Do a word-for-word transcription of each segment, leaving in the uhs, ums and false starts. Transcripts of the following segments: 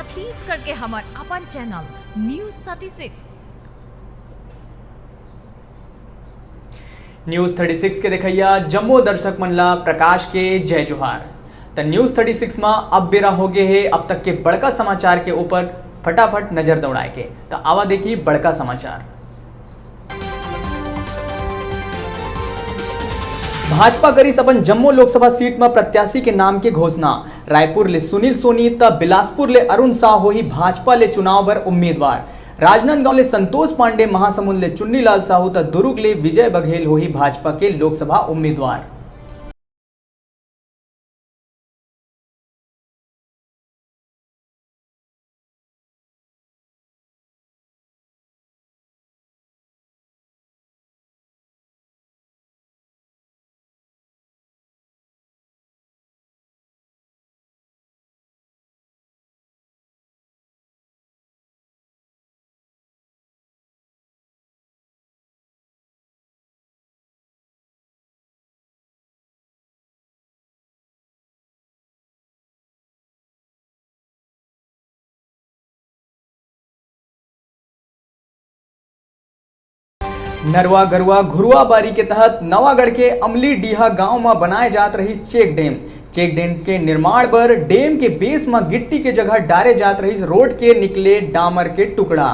छत्तीसगढ़ के हमर अपन channel news thirty six. News thirty six के देखइया जम्मो दर्शक मन ला प्रकाश के जय जोहार। त न्यूज़ थर्टी सिक्स म अब बेरा हो गे हे अब तक के बड़का समाचार के ऊपर फटाफट नजर दौड़ाए के। त आवा देखी बड़का समाचार। भाजपा करिस अपन जम्मो लोकसभा सीट म प्रत्याशी के नाम के घोषणा। रायपुर ले सुनील सोनी त बिलासपुर ले अरुण साह होही भाजपा ले चुनाव बर उम्मीदवार। राजनांदगांव ले संतोष पांडे, महासमुंद ले चुन्नीलाल साहू त दुर्ग ले विजय बघेल होही भाजपा के लोकसभा उम्मीदवार। नरवा गरुवा घुरुवा बारी के तहत नवागढ़ के अमली डीहा गांव म बनाए जात रहिस चेक डैम। चेक डैम के निर्माण बर डैम के बेस म गिट्टी के जगह डारे जात रहिस रोड के निकले डामर के टुकड़ा।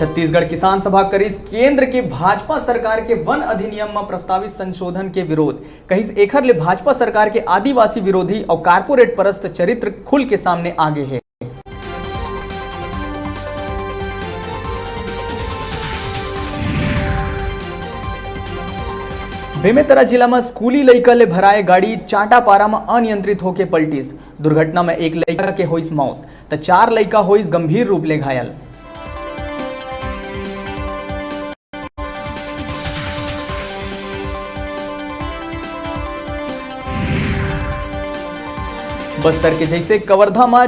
छत्तीसगढ़ किसान सभा करिस केंद्र के भाजपा सरकार के वन अधिनियम म प्रस्तावित संशोधन के विरोध। कहिस एखर ले भाजपा सरकार के आदिवासी विरोधी अउ कारपोरेट परस्त चरित्र खुल के सामने आगे हे। बेमेतरा जिला म स्कूली लइका ले भराए गाड़ी चांटापारा म अनियंत्रित होके पलटिस। दुर्घटना म एक लइका के होइस मौत, त चार लइका होइस गंभीर रूप ले घायल। बस्तर के जइसे कवर्धा म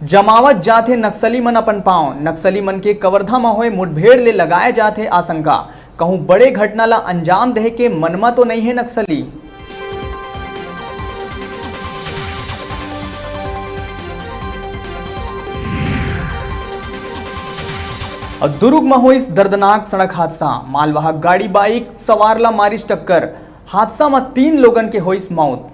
जमावत जात हे नक्सली मन अपन पांव। नक्सली मन के कवर्धा म होए मुठभेड़ ले लगाए जात हे आशंका। कहूं बड़े घटना ला अंजाम देहे के मन म तो नइ हे नक्सली। अउ दुर्ग म होइस दर्दनाक सड़क हादसा, मालवाहक गाड़ी बाइक सवार ला मारिस टक्कर। हादसा म तीन लोगन के होइस मौत।